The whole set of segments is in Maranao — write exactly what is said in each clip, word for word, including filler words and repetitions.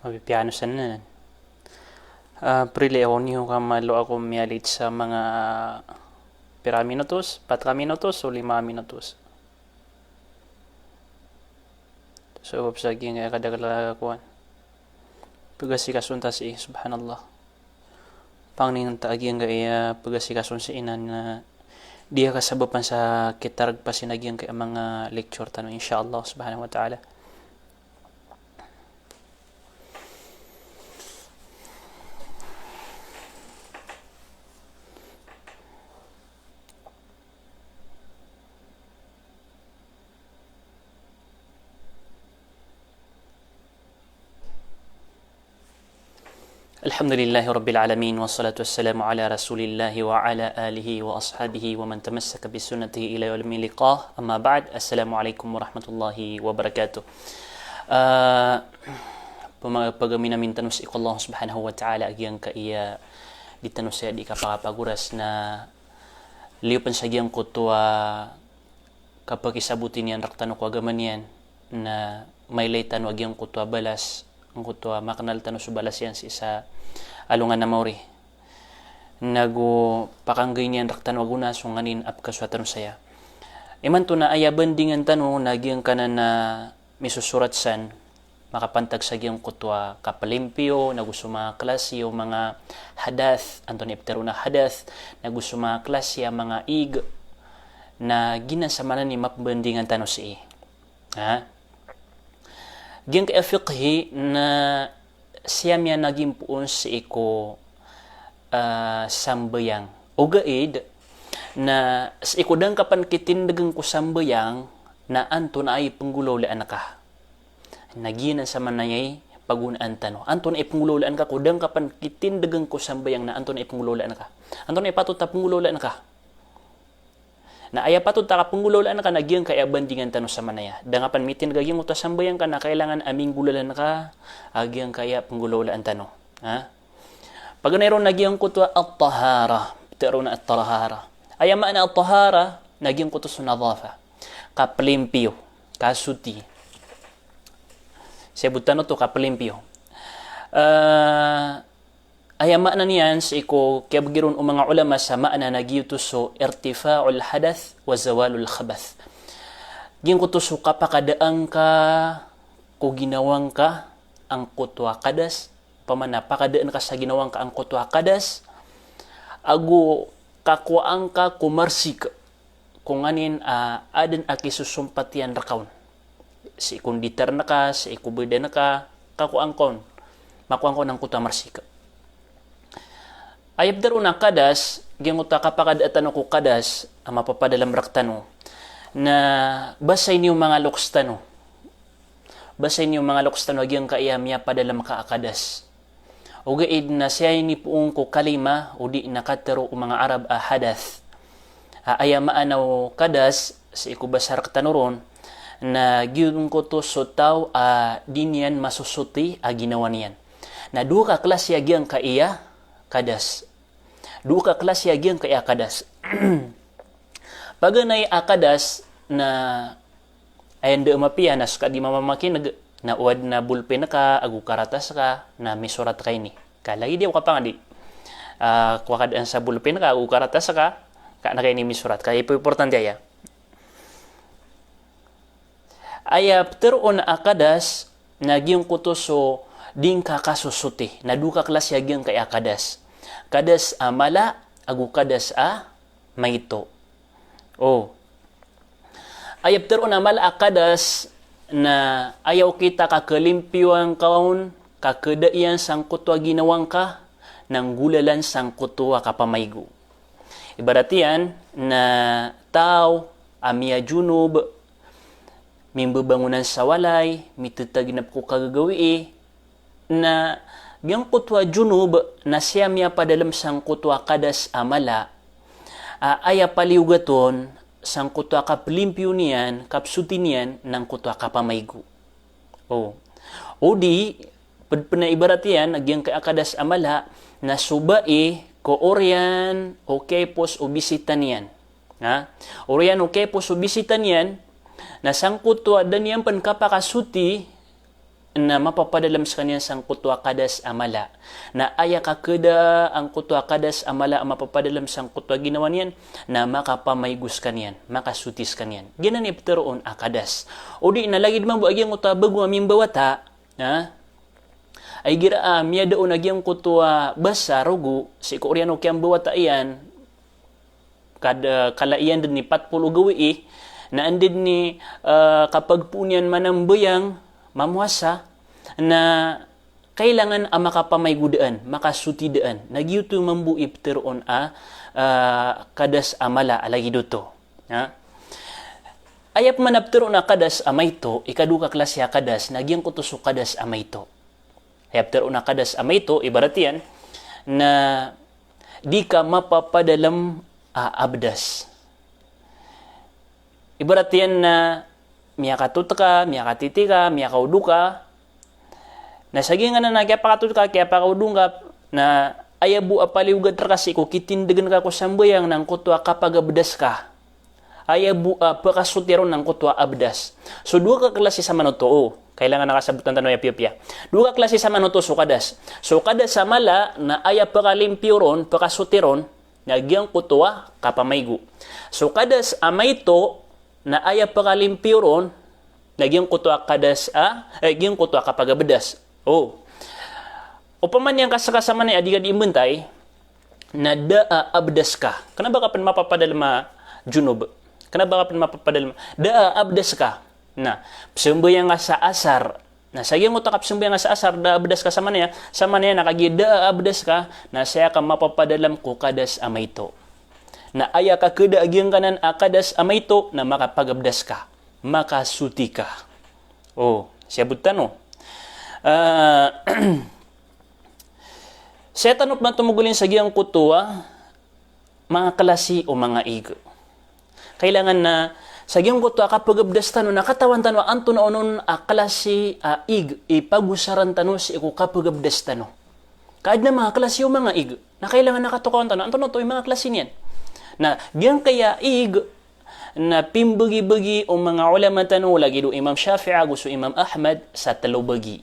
Mapipiya no san anan. Ah, piri ako niyo ka malo ako miyalit sa manga pira minutos, pat ka minutos, o lima minutos. So, sabap sa giyangkaya kadakl a kowan. Pagasikasonta sii, subhanallah. Pangnin ta a giyangkaya pagasikasonta sii na, na di a kasabapan sa kitarg pasin a giyangkaya manga lecture tano, insha Allah subhanahu wa ta'ala. الحمد لله رب العالمين، والصلاة والسلام على رسول الله وعلى آله وأصحابه ومن تمسك بسنته إلى يوم اللقاء. أما بعد، السلام عليكم ورحمة الله وبركاته. Ah, pama-, pagaminamin tano sii ko Allah subhanahu wa ta'ala a giyangkaya di tano saya di kapakapagoras na liyo pen sa giyangkoto a kapakisaboti niyan rektano ko agama niyan, na mailay tano a giyangkoto a balas, angkoto a makenal tano so balas iyan sii sa alongan a maori. Nago pakanggay niyan rektano a gona so nganin a pekasowa tano saya. Imanto na aya bandingan tano na giyangkanan a misosorat san, makapantag sa giyangkoto a kapelimpiyo, nago so manga klasi o manga hadath, antonaa i petero na hadath, nago so manga klasi a manga ig, na giyanan sa maana niyan i mapembandingan tano sii. Ha? Giyangkaya fiqhi na siyamiyan a gimpoon sii ko, ah, sambayang. Ogaid na sii ko da ngka pen kitindegen ko sambayang na antonaa i penggolawlaan ka. Na giyanan sa maana niyan i pagonaan tano. Antonaa i penggolawlaan ka ko da ngka pen kitindegen ko sambayang na antonaa i penggolawlaan ka. Antonaa i patot a penggolawlaan ka. Na aya patot a kapenggolawlaan ka na giyangkaya bandingan tano sa maana niyan. Da ngka pen mitindeg a giyangkoto a sambayang ka na kailangan a minggolalan ka a giyangkaya penggolawlaan tano. Ha? Paganay ron na giyangkoto a at-taharah. Petero na at-taharah. Aya maana at-taharah na giyangkoto so nadhafah. Kapelimpiyo, kasoti. Siyabot tano oto kapelimpiyo. Ah, aya maana niyan sii ko kiyabegi ron o manga ulama sa maana na giyoto so irtifa'ul hadath wa zawalul khabath. Giyangkoto so kapakadaan ka ko ginawa ngka angkoto a kadas, opama na pakadaan ka sa ginawa ngka angkoto a kadas, ago kakowaan ka ko marsik, ko nganin a aden a kisosompat iyan reka on. Sii ko nditar ngka, sii ko badan ngka, kakowaan ka on. Makowaan ka on angkoto a marsik. Aya petero na kadas, giyangkoto a kapakadaan tano ko kadas, a mapapadalem rektano. Na basai niyo manga loks tano. Basai niyo manga loks tano a giyangkaya miyapadalem ka a kadas. Ogaid na siyai nipoon ko kalima, odi na katero o manga Arab a hadath. A, aya maana o kadas, sii ko basa rektano ron, na giyangkoto so taw a di niyan masosoti a ginawa niyan. Na dowa ka klasi a giyangkaya kadas. Dowa ka klasi a giyangkaya kadas. Paganay a kadas na aya anda a mapiya na seka di mamamakineg, na o aden a bolpen ka ago karatas ka na misorat ka ini. Ka lagid iyan o kapangadi. Ah, kowa ka den sa bolpen ka ago karatas ka, ka na ka ini misorat. Ka ipo-, importante aya. Aya petero on a kadas na giyangkoto so di ngka kasosoti. Na dowa ka klasi a giyangkaya kadas. Kadas a mala ago kadas a maito. O. Aya petero on a mala a kadas na aya okit a kakelimpiyoan ka on, kakeda iyan sangkoto a ginawa ngka, na nggolalan sangkoto a kapamaigo. Ibarat iyan na taw a miyajonob, mimbebangonan sa walay, mitetaginep ko kagagawii, na giyangkoto a jonob na siya miyapadalem sangkoto a kadas a mala, a, aya paliyogat on sangkoto a kapelimpiyo niyan, kapesoti niyan, na angkoto a kapamaigo. O. Odi, ped-, pena ibarat iyan, a giyangkaya kadas a mala, na so bai ko oriyan o kiyapos o bisita niyan. Ha? Oriyan o kiyapos o bisita niyan, na sangkoto a da niyan pen kapakasoti, na mapapadalm skaniyan sangkoto a kadas a mala. Na aya kakeda angkoto a kadas a mala a mapapadalm sangkoto a ginawa niyan, na makapamaygo skaniyan, makasoti skaniyan. Giyanan i pteroon a kadas. O di na lagid mambo a giyangkoto a bago a mimbawata, na, a igira a miyada on a giyangkoto a basa rogo, sii ko oriyan o kiyambawata iyan, kad-, kala iyan den i pat polo gawii, na anda den i, eh, kapagpoon iyan manambayang, mamowasa, na kailangan a makapamaygo daan, makasoti daan. Na giyoto mambo i pteroon a, eh, kadas a mala a lagid oto. Ha? Aya pman a pteroon a kadas a maito, ikadowa ka klasi a kadas, na giyangkoto so kadas a maito. Aya pteroon a kadas a maito, ibarat iyan, na di ka mapapadalm a abdas. Ibarat iyan na miyakatot ka, miyakatiti ka, miyakaodo ka. Na sa giyangkanan a kiyapakatot ka, kiyapakaodo ka, na aya bo a paliyogat rka sii ko kitindegen ka ko sambayang na angkoto a kapagabdas ka. Aya bo a pekasoti ron angkoto a abdas. So dowa ka klasi samanoto, o, kailangan a kasabotan tano aya piyapiya. Dowa ka klasi samanoto so kadas. So kadas a mala na aya pekalimpiyo ron, pekasoti ron, na giyangkoto a kapamaygo. So kadas a maito na aya pekalimpiyo ron, na giyangkoto a kadas a, eh, giyangkoto a kapagabdas. O. Opama niyan ka seka samanaya a di ka di imbantay, na da a abdas ka. Kena ba ka pen mapapadalem a junub? Kena ba ka pen mapapadalem a, da a abdas ka. Na, pesambayang ka sa asar. Na, sa giyangkoto a kapesambayang ka sa asar, da a abdas ka samanaya, samanaya na kagiya da a abdas ka, na saya ka mapapadalem ko kadas a maito. Na aya kakeda a giyangkanan a kadas a maito, na makapagabdas ka. Makasoti ka. O, siyabot tano. Ah, Saya tano pman tomogolin sa giyangkoto a manga klasi o manga ig. Kailangan na sa giyangkoto a kapagabdas tano na katawan tano a antonaa onon a klasi a ig i pagosaran tano sii ko kapagabdas tano. Ka aden a manga klasi o manga ig. Na kailangan na katokawan tano antonaa oto i manga klasi niyan. Na giyangkaya ig na pimbagi-bagi o manga ulama tano, lagid o Imam Shafi'i ago so Imam Ahmad sa telo bagi.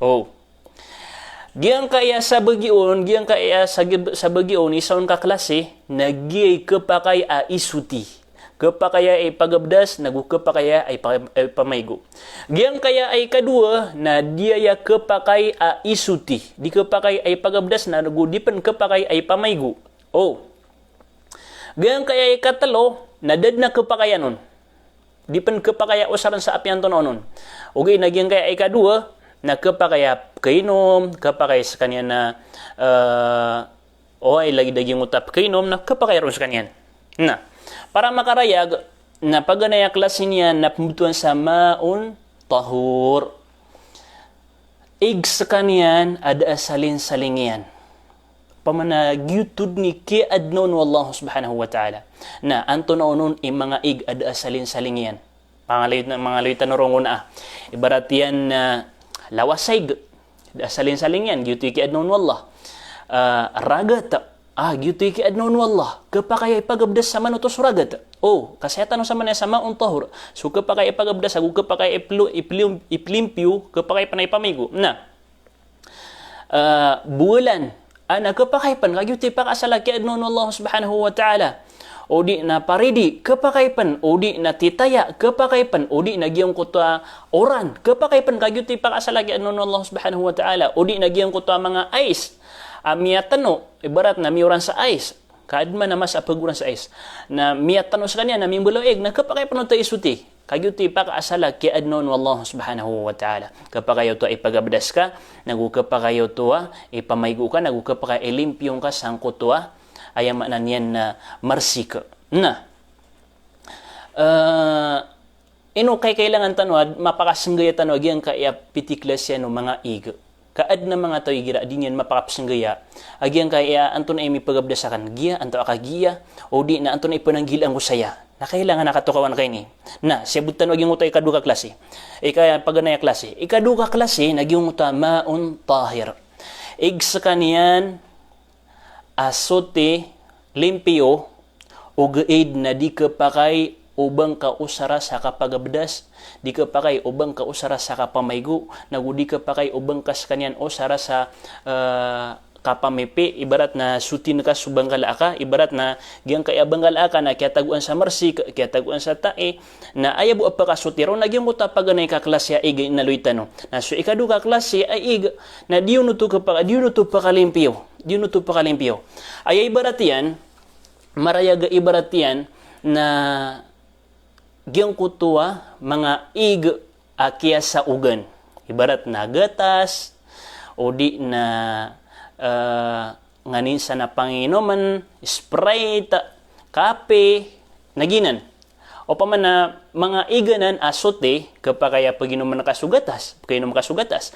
O. Giyangkaya sa bagi on, giyangkaya sa gi-, sa bagi on, isa on ka klasi, na giyai kepakay a isoti. Kepakay a ipagabdas, nago kepakay a ipa-, ipamaygo. Giyangkaya a ikadowa, na di aya kepakay a isoti. Di kepakay a ipagabdas, nago di pen kepakay a ipamaygo. O. Giyangkaya ikatelo, na da den a kepakayan on. Di pen kepakay a osaren sa apiya antonaa onon. Ogaid na giyangkaya ikadowa, na kepakay a pekainom, kepakay sekaniyan na, eh, oway lagid a giyangkoto a pekainom, na kepakay ron sekaniyan. Na, para makarayag, na paganay a klasi niyan, na pembetowan sa ma'un tahur. Ig sekaniyan a da a salin-saling iyan. Opama na giyoto den i kiyaadna on o Allah subhanahu wa ta'ala. Na, antonaa onon i manga ig a da a salin-saling iyan. Mangaloy, mangaloy tano ron a. Ibarat iyan na lawas a ig. Da a salin-saling iyan, giyoto i kiyaadna on o Allah. Ah, ragat. Ah, giyoto i kiyaadna on o Allah. Kepakay a ipagabdas samanoto so ragat. O, ka saya tano samanaya sa ma'un tahur. So kepakay a ipagabdas ago kepakay a ipelo-, ipeliom-, ipelimpiyo, kepakay pen a ipamaygo. Na, eh, bolan, a na kepakay pen, ka giyoto i pakaasal a kiyaadna on o Allah subhanahu wa ta'ala. O di na paridi, kepakay pen, o di na titaya, kepakay pen, o di na giyangkoto a oran, kepakay pen, ka giyoto i pakaasal a kiyaadna on o Allah subhanahu wa ta'ala. O di na giyangkoto a manga ais a miyateno, ibarat na miyoran sa ais. Ka aden man a masa a pegoran sa ais. Na miyateno sekaniyan, na mimbaloig, na kepakay pen oto a isoti. Ka giyoto i pakaasal a kiyaadna on o Allah subhanahu wa ta'ala. Kepakay oto a ipagabdas ka, nago kepakay oto a ipamaygo ka, nago kepakay a ilimpiyo ngka sangkoto a, aya maana niyan na marsik. Na, eh, ino kay kailangan tano a mapakasenggaya tano a giyangkaya piti klasi o manga ig. Ka aden a manga taw igira a di niyan mapakapesenggaya a giyangkaya antonaa i mipagabdas aken, giya, antaa ka giya, o di na antonaa i penanggilaan ko saya. Na kailangan a katokawan ka ini. Na, siyabot tano a giyangkoto a ikadowa ka klasi. Ika, paganay a klasi. Ikadowa ka klasi, na giyangkoto a ma'un tahir. Ig sekaniyan a soti, limpiyo, ogaid na di kepakay o ba ngka osara sa kapagabdas, di khapakay o ba ngka osara sa kapamaigo, nago di khapakay o ba ngka skaniyan osara sa, eh, kapamipi, ibarat na soti ngka so bangkala aka, ibarat na giyangkaya bangkala aka na kiyatagoan sa marsik, kiyatagoan sa tae, na aya bo a pakasoti ron na giyangkoto a paganay ka klasi a ig a inaloy tano. Na so ikadowa ka klasi a ig, na di on oto khapa-, di on oto pakalimpiyo, di on oto pakalimpiyo. Aya ibarat iyan, marayag a ibarat iyan, na giyangkoto a manga ig a kiyasaogan. Ibarat na gatas, o di na, eh, nganin sa na panginomen, Sprite, kape, na giyanan. Opama na manga ig anan a soti, khapakay a paginomen ka so gatas, paginom ka so gatas,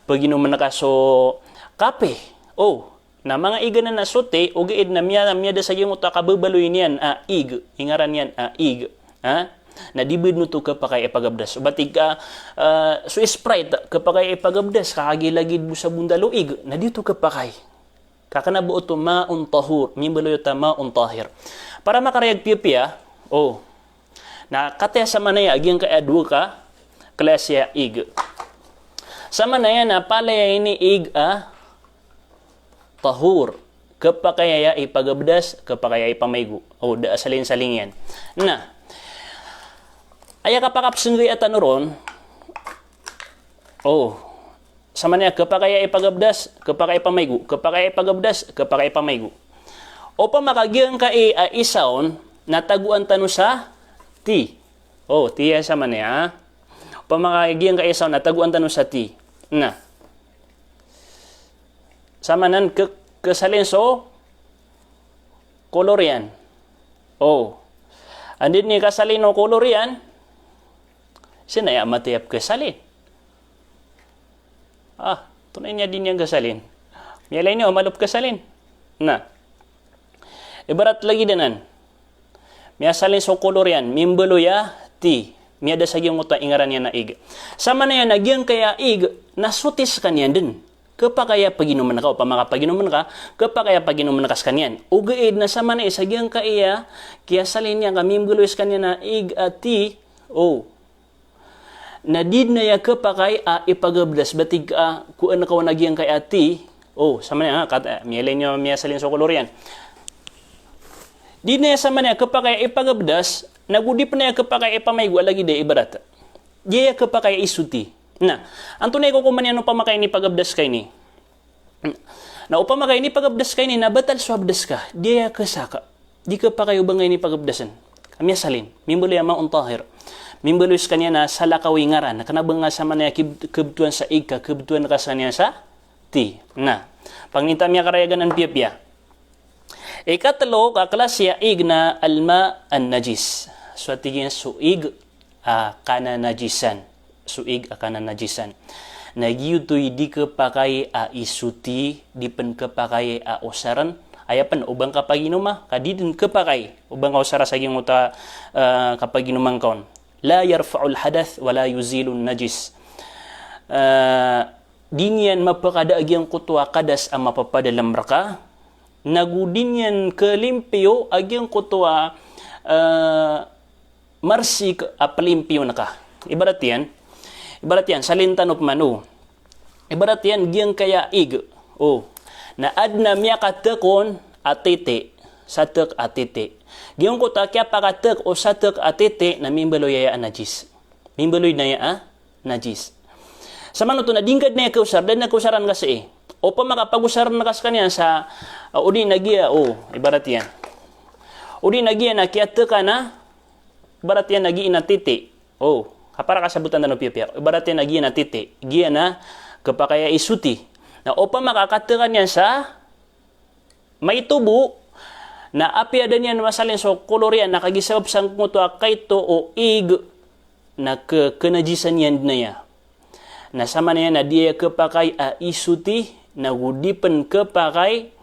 paginomen ka so kape. O, na manga ig anan a soti, ogaid na miya-, miyada sa giyangkoto a kababaloy niyan a ig, ingaran iyan a ig. Ha? Na di bo dn oto khapakay a ipagabdas. O ba tig ka, ah, so Sprite, khapakay a ipagabdas, ka kagiya lagid bo sa bondal o ig, na di oto khapakay. Ka kna ba oto ma'un tahur, mimbaloy oto a ma'un tahir. Para makarayag piyapiya, o. Na katii sa manaya a giyangkaya dowa ka klasi a ig. Sa manaya na palaya ini ig a tahur. Khapakay a ipagabdas, khapakay a ipamaigo. O, da a salin-salin iyan. Na, aya kapakapsnggiya tano ron, o, sa manaya khapakay a ipagabdas, khapakay a ipamaigo, khapakay a ipagabdas, khapakay a ipamaigo. Opama ka giyangkai a isa on na tagoan tano sa ti. O, ti aya sa manaya. Opama ka giyangkai a isa on na tagoan tano sa ti. Na. Sa manan ke-, kesalin so kolor iyan. O. Anda dn i kasalin o kolor iyan? Sii na aya matiyap kesalin. Ah, tonaa ini a di niyan kesalin. Miyalay niyo a malo pkesalin. Na. Ibarat lagid anan. Miyasalin so kolor iyan, mimbaloy a ti. Miyada sa giyangkoto a ingaran iyan a ig. Sa manaya na giyangkaya ig, na soti skaniyan dn. Khapakay a paginomen ka, opama ka paginomen ka, khapakay a paginomen ka skaniyan. Ogaid na sa manaya sa giyangkaya, kiyasalin iyan ka mimbaloy skaniyan a ig a ti, o. Na di dn aya khapakay a ipagabdas, ba tig ka, kowaan ka on a giyangkaya ti, o, sa manaya, ah, kat-, eh, miyalay niyo miyasalin so kolor iyan. Di dn aya sa manaya khapakay a ipagabdas, nago di pn aya khapakay a ipamaigo a lagid a ibarat. Di aya khapakay a isoti. Na, antonaa i kokoman iyan opama ka inipagabdas ka ini? Na opama ka inipagabdas ka ini na batal so abdas ka, di aya khasaka. Di khapakay o ba ngka inipagabdasan. Ka miyasalin. Mimbaloy a ma'un tahir. Mimbaloy skaniyan a salakaw i ngaran. Kna ba ngka sa manaya kib-, khabtowan sa ig ka, khabtowan ka skaniyan sa ti. Na, pangnin ta miyakarayag anan piyapiya. Ikatlo ka klasi a ig na al-ma' an-najis. So a tig iyan so ig a kananajisan. So ig a kananajisan. Na giyoto i di khapakay a isoti, di pn khapakay a osaren. Aya pn o ba ngka paginoma, ka di dn khapakay o ba ngka osara sa giyangkoto a, eh, kapaginoma ngka on. La yarfa'ul hadath wa la yuzilun najis. Eh, di niyan mapakada a giyangkoto a kadas a mapapadalm rka, nago di niyan khalimpiyo a giyangkoto a, eh, marsik a plimpiyon ka. Ibarat iyan, ibarat iyan, salin tano pman o. Ibarat iyan, giyangkaya ig. O. Na adn a miyakatek on a titi, satek a titi. Giyangkoto a kiyapakatek o satek a titi na mimbaloy aya a najis. Mimbaloy na aya a najis. Sa manoto na di ngka dn aya kaosar, da dn a kaosaran ka sii. Opama ka pagosaren ka skaniyan sa, ah, o di na giya, o, ibarat iyan. O di na giya na kiyatek a na, ibarat iyan na giya na titi. O, kapara kasabotan tano piyapiya. Ibarat iyan na giya na titi. Giya na khapakay a isoti. Na opama ka katek a niyan sa maito bo, na apiya da niyan masalin so kolor iyan, na kagiya sabap sangkoto a kaito o ig, na ke-, kenajisan iyan dn aya. Na sa manaya na di aya khapakay a isoti, nago di pn khapakay,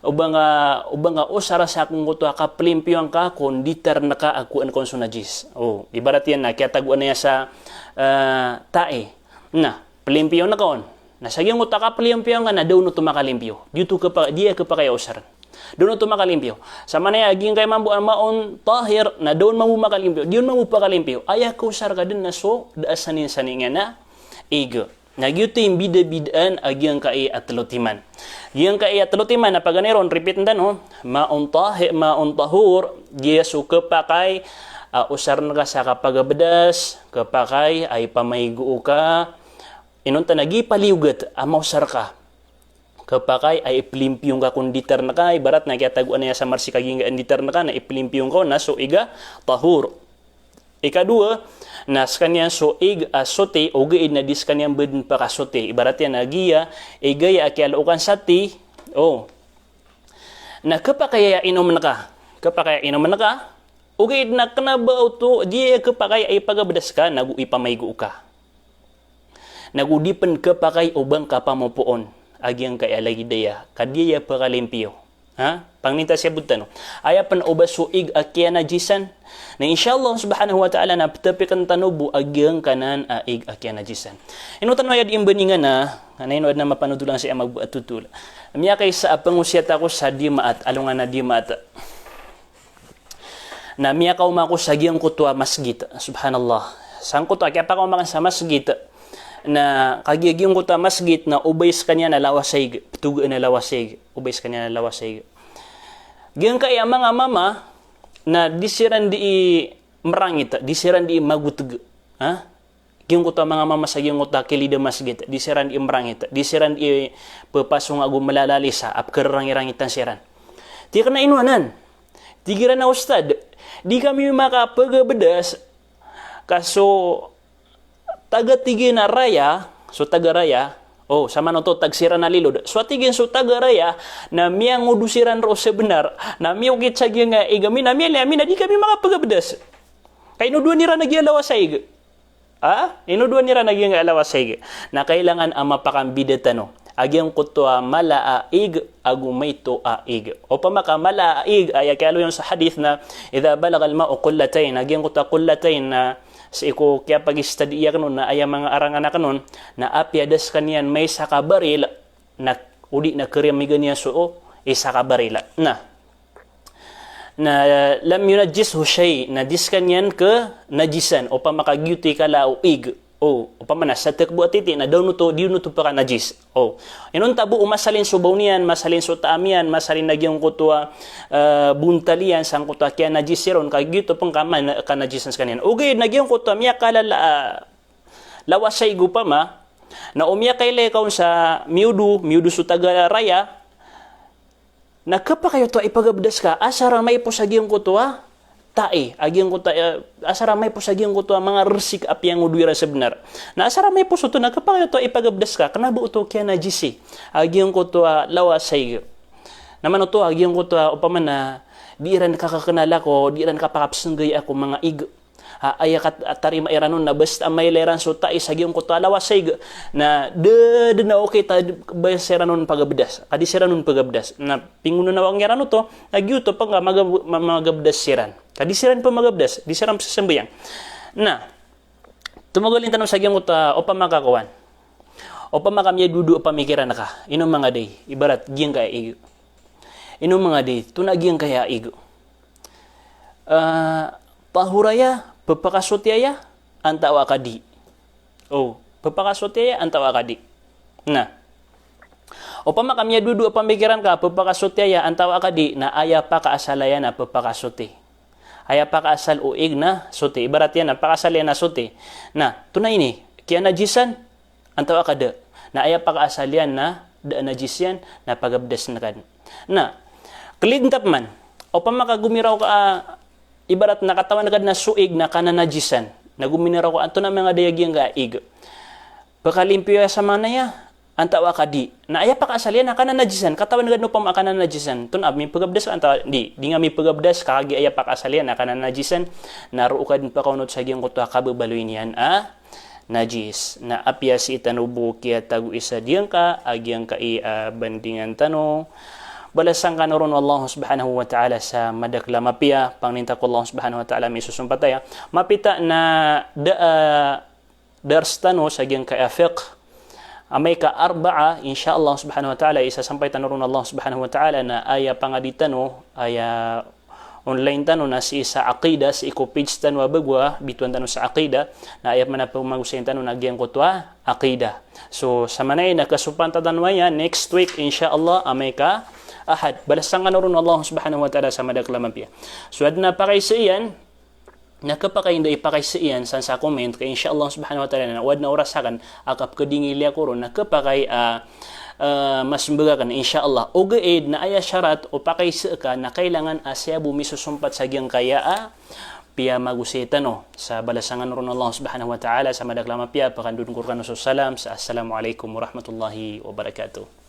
o ba ngka, o ba ngka osara sa giyangkoto a kaplimpiyon ka, kon di tarn ka a kowaan ka on so najis. O, ibarat iyan na kiyatagoan aya sa, eh, tae. Na, plimpiyon ka on. Na sa giyangkoto a kaplimpiyon ka na da on oto makalimpiyo. Di oto khapa-, di aya khapakay a osaren. Da on oto makalimpiyo. Samanaya a giyangkai mambo a ma'un tahir, na da on mambo makalimpiyo. Di on mambo pakalimpiyo. Aya kaosar ka dn na so da a sanin-sanin iyan a ig. Na giyoto i mbidabidaan a giyangkai a tlo timan. Giyangkai a tlo timan na paganay ron, repeat tano, ma'un tahi-, ma'un tahur, giya so khapakay a osarn ka sa kapagabdas, khapakay a ipamaigo ka, inonta na giya paliyogat a maosar ka. Khapakay a iplimpiyo ngka ko nditar ngka, ibarat na kiyatagoan iyan sa marsik a giyangkai a nditar ngka, na iplimpiyo ngka on na so ig a tahur. Ikadowa, na skaniyan so ig a soti, ogaid na di skaniyan ba dn pakasoti. Ibarat iyan a giya, ig aya a kiyalookan sa ti, o. Na khapakay a inomn ka. Khapakay a inomn ka, ogaid na kna ba oto, di aya khapakay a ipagabdas ka, nago ipamaigo ka. Nago di pn khapakay o ba ngka pamopoon a giyangkai a lagid aya, ka di aya pakalimpiyo. Ha? Pangninta siyabot tano. Aya pn o ba so ig a kiyanajisan. Na insha Allah subhanahu wa ta'ala na ptapikn tano bo a giyangkanan a ig a kiyanajisan. Ino tano aya di imbaningan a, na ino adn a mapanodolan sa aya magbo a totol. Miyakaisa a pangosiyat ako sa dimaat, alongan a dimaat. Na miyakaoma ako sa giyangkoto a masgit. Subhanallah. Sangkoto a kiyapakaoma akn sa masgit. Na kagiya giyangkoto a masgit na o ba i skaniyan a lawas a ig, ptogaan a lawas a ig, o ba i skaniyan a lawas a ig. Giyangkai a manga mama na di siran di i mrangit, di siran di i magotg. Ha? Giyangkoto a manga mama sa giyangkoto a kilid a masgit, di siran di i mrangit, di siran di i ppasong ago mlalalisa a pkararangirangitan siran. Tig iran a ino anan. Tig iran a ustad, di kami makapagabdas ka so taga tig iyan a raya, so taga raya, o, samanoto tag siran a lilod. So tig iyan so taga raya, na miyangodo siran roo sa bnar, na miyokit sa giyangkai a ig ami, na miyalay ami, na di kami makapagabdas. Ka inodoan iran a giya lawas a ig. Ha? Inodoan iran a giyangkai a lawas a ig. Na kailangan a mapakambida tano a giyangkoto a mala a ig ago maito a ig. Opama ka mala a ig, aya kiyaaloy on sa hadith na, "Idha balagha al-ma'u qullatayn," a giyangkoto a qullatayn na sii ko kiyapag-study akn on na aya manga arangan akn on, na apiya da skaniyan maisa ka baril, na odi na kariyamigan iyan so isa ka baril. Na, na lam yunajjishu shay, na di skaniyan kanajisan, opama ka giyoto i kala o ig. O, opama na satek bo a titi, na da on oto, di on oto pakanajis. O, inonta bo o masalin so baw niyan, masalin so taam iyan, masalin a giyangkoto a, eh, bontal iyan, sangkoto a kiyanajis iran, ka giyoto pn ka man-, kanajisan skaniyan. Ogaid na giyangkoto a miyakalala a lawas a ig opama, na o miyakailay ka on sa miyodo, miyodo so taga raya, na khapakay oto a ipagabdas ka, asar a maipos a giyangkoto a tai, a giyangkoto a, eh, asar a maipos a giyangkoto a manga rsik a piyangodo iran sa bnar. Na asar a maipos oto na khapakay oto a ipagabdas ka, kna ba oto kiyanajisi a giyangkoto a lawas a ig. Na manoto a giyangkoto a opama na di iran kakaknala ko, di iran kapakapsnggay ako manga ig. Ha, aya katarima iran on na basta a mailay iran so tai sa giyangkoto a lawas a ig, na da dn a okit a ba siran on pagabdas, ka di siran on pagabdas. Na pingononawang iran oto, na giyoto pn ka magab-, ma-, magabdas siran. Ka di siran pn magabdas, di siran pn sasambayang. Na tomagalin tano sa giyangkoto a opama ka kowan. Opama ka miyadodo a pamikiran ka, ino manga di, ibarat giyangkai a ig. Ino manga di, tona giyangkai a ig. Eh, tahur aya, ppakasoti aya, antaa ka di. O, ppakasoti aya, antaa ka di. Na, opama ka miyadodo a pamikiran ka, ppakasoti aya, antaa ka di, na aya pakaasal aya na ppakasoti. Aya pakaasal o ig na soti. Ibarat iyan na pakaasal iyan na soti. Na, tona ini, kiyanajisan, antaa ka da. Na aya pakaasal iyan na da a najis iyan, na pagabdasn ka dn. Na, klid ntap man. Opama ka gomiraw ka, ah, ibarat na katawan ka dn a so ig na kananajisan. Na gomiraw ka, antonaa manga daya giyangkai a ig. Pakalimpiyo aya sa manaya, antaa ka di. Na aya pakaasal iyan na kananajisan. Katawan ka dn opama a kananajisan. Antonaa, mipagabdas ka antaa di. Di nga mipagabdas, kagiya aya pakaasal iyan na kananajisan. Na roo ka dn pakaonot sa giyangkoto a kababaloy niyan a najis. Na apiya sii tano bo kiyatagoi sa giyangka, a giyangkai a bandingan tano. Balasan kano ron o Allah subhanahu wa ta'ala sa madakl a mapiya, pangninta ko Allah subhanahu wa ta'ala misosompataya. Mapita na da a dars tano sa giyangkai a fiqh. Amay ka Arba'a, insha Allah subhanahu wa ta'ala, isasampay tano ron o Allah subhanahu wa ta'ala na aya pangadi tano, aya online tano na sii sa aqidah, sii ko page tano a bago a bitowan tano sa aqidah, na aya pman a pamagosayin tano na giyangkoto a aqidah. So, sa maana aya na kasopan tano aya next week, insha Allah, amay ka Ahad. Balasan kano ron o Allah subhanahu wa ta'ala sa madakl a mapiya. So, adn a pakaiza iyan, na khapakay anda i pakaiza iyan san sa comment ka, insha Allah subhanahu wa ta'ala, na o adn a oras akn a kapkadingili ako ron, na khapakay a, ah, masmbag akn, insha Allah. Ogaid na aya sharat o pakaiza ka na kailangan a saya bo misosompat sa giyangkaya a piyamagosay tano. Sa balasan kano ron o Allah subhanahu wa ta'ala sa madakl a mapiya, pakandod ko rkano so salam, sa assalamu alaikum warahmatullahi wabarakatuh.